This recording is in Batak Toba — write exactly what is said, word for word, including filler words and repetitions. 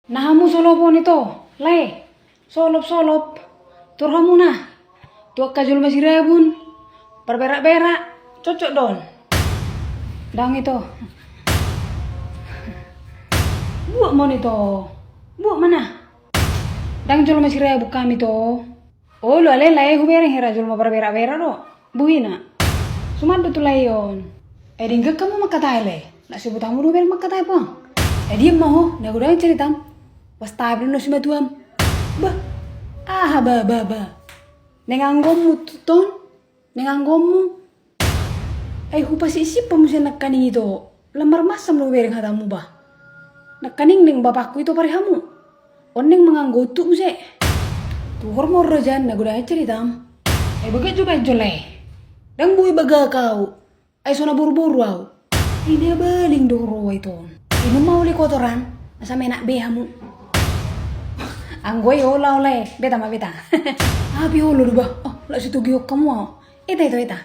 Na hamu solop on ito, lae. Solop, solop. Tor hamu na. Tu angka jolma sirabun. Parberak-berak. Cocok do on. Ndang ito. Buat ma on ito. Buat ma na. Ndang jolma sirabun hami ito. Olo ale lae, hubereng hira jolma parberak-berak do. Buina. Suman do tu lae on. E denggan hamu mangkatai lae. Nunga sibuat hamu do hubereng mangkatai pang. E diam ma ho, na godang ceritam. Pastabi do na simatuam. Bah. Aha bah, bah, bah. Naeng anggomu tutu on. Naeng anggomu. Ai hupasipsip hamu sian nangkaning ito. Lam marmasam do hubereng hatamu bah. Nangkaning naeng bapakku ito pari hamu. On naeng manganggo untut muse. Tuhor ma on raja, na godang ceritam. Ai bagak jo bahen jo lae. Ndang boi bagak au. Ai so na boru-boru au. Ina baling do roa ito on. Inum ma uli kotoran. Asa menak be hamu. Anggo i olo au lae. Beta ma beta. Api olo do bah. Oh, lak situgi hamu au. Eta ito eta.